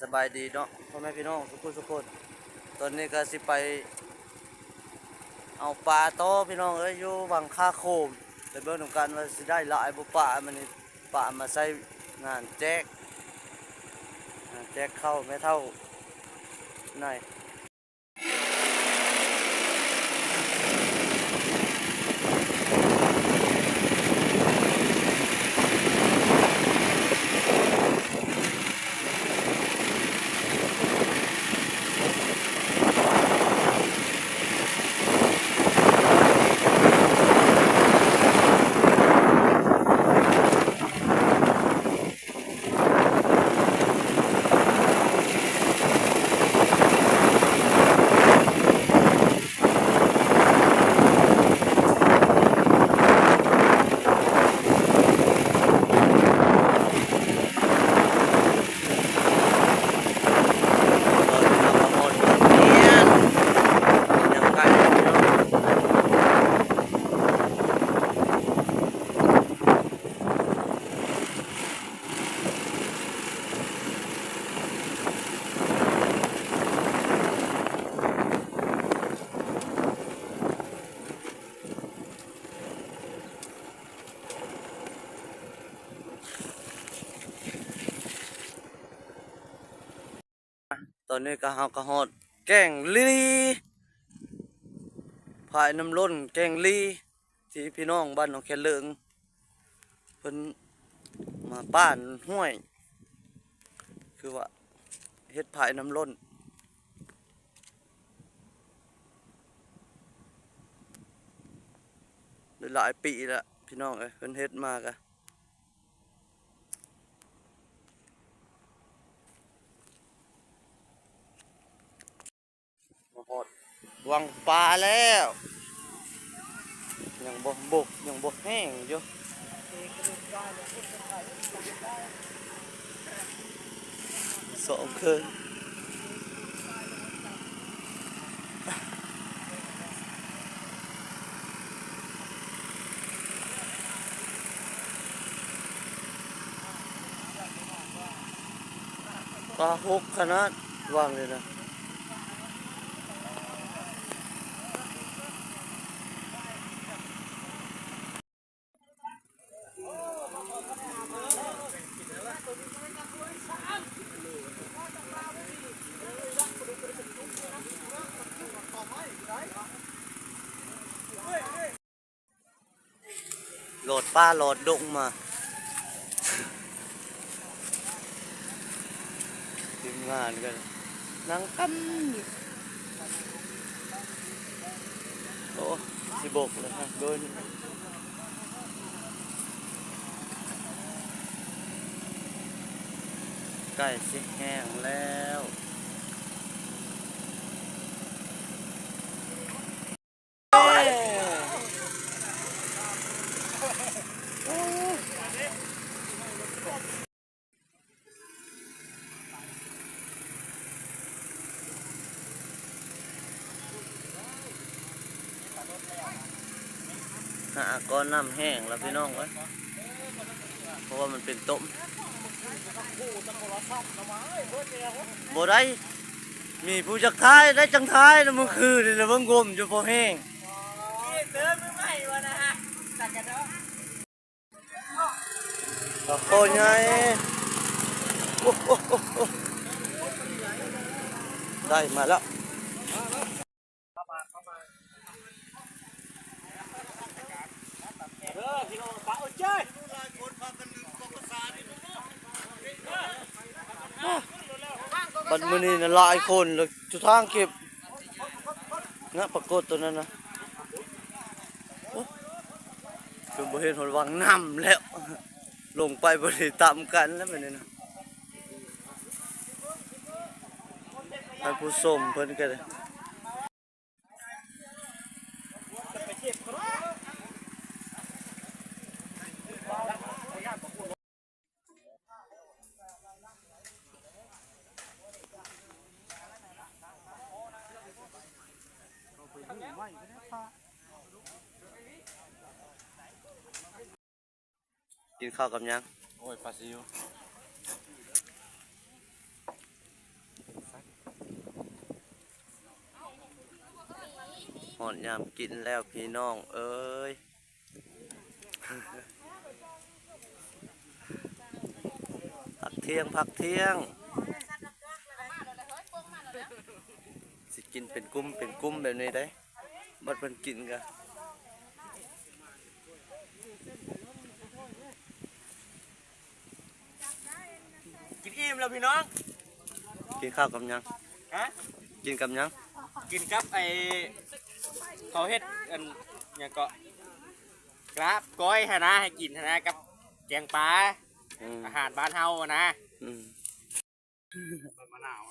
ສະບາຍດີເນາະ ພໍ່ແມ່ພີ່ນ້ອງທຸກຄົນທຸກຄົນ. ຕອນນີ້ກໍຊິໄປເອົາປາຕໍ່ພີ່ນ້ອງເອີຍ ຢູ່ວັງຄາໂຄມ. ໄປເບິ່ງນຳກັນວ່າຊິໄດ້ຫຼາຍບໍ່ປາມື້ນີ້. ປາມາໃຊ້ງານແຈກ ງານແຈກເຂົ້າແມ່ເຖົ້າໃນ ຕອນນີ້ກໍ ເຮົາກໍຮອດແກ້ງລີ ຝາຍນ້ຳລົ້ນແກ້ງລີ ທີ່ພີ່ນ້ອງບ້ານໜອງແຄເລີງ ເພິ່ນມາປ້ານຫ້ວຍ ຄືວ່າເຮັດຝາຍນ້ຳລົ້ນ ໄດ້ຫຼາຍປີແລ້ວພີ່ນ້ອງເອີຍ ເພິ່ນເຮັດມາກະ ມາຮອດວັງປາແລ້ວ ຍັງບໍ່ບົກ ຍັງບໍ່ແຫ້ງຢູ່ ສອງເຄິ່ງ. ປາຫົກຂະໜາດ ວາງເລີຍນະ. ລອດປ່າລອດດົງມາ ທີມງານກໍນັ່ງຕຳຢູ່. ໂອ້ ຊິບົກແລ້ວ ໂດຍ ໃກ້ຊິແຫ້ງແລ້ວ. ຫາກໍນ້ຳແຫ້ງແລ້ວພີ່ນ້ອງເອີຍ ເພາະວ່າມັນເປັນຕົມ ບໍ່ໄດ້ ມີຜູ້ຈັກຖ່າຍໄດ້ຈັ່ງຖ່າຍນະ ມື້ຄືນນີ້ລະເບິ່ງງົມຢູ່ພໍແຫ້ງ. ປາຄໍໃຫຍ່ ໂອ້ໂອ້ໂອ້ໂອ້ ໄດ້ມາແລ້ວ. ບັດມື້ນີ້ນະຫຼາຍຄົນ ແລ້ວສຸດທາງເກັບນະ ປາກົດໂຕນັ້ນນະ. ໂອ້ ຈົນບໍ່ເຫັນຮອດວັງນ້ຳແລ້ວ ລົງໄປບໍ່ໄດ້ຕຳກັນແລ້ວບັດນີ້ນະ. ທ່ານຜູ້ຊົມເພິ່ນກໍໄດ້ ກິນເຂົ້າກັບຫຍັງ? ໂອ້ຍ ປາຊິວ. ຮອດຍາມກິນແລ້ວພີ່ນ້ອງເອີຍ ພັກທ່ຽງ ພັກທ່ຽງ ຊິກິນເປັນກຸ່ມເປັນກຸ່ມແບບນີ້ເດ້ ບັດເພິ່ນກິນກະ ກິນອີ່ມແລ້ວພີ່ນ້ອງ ກິນເຂົ້າກັບຫຍັງ? ຮະ? ກິນກັບຫຍັງ? ກິນກັບໄອ້ ເຂົາເຮັດອັນຫຍັງເກາະ ລາບກ້ອຍຫັ້ນນະ ໃຫ້ກິນຫັ້ນນະ ກັບແກງປາ ອືມ ອາຫານບ້ານເຮົາຫັ້ນນະ ອືມ ໃບມະນາວ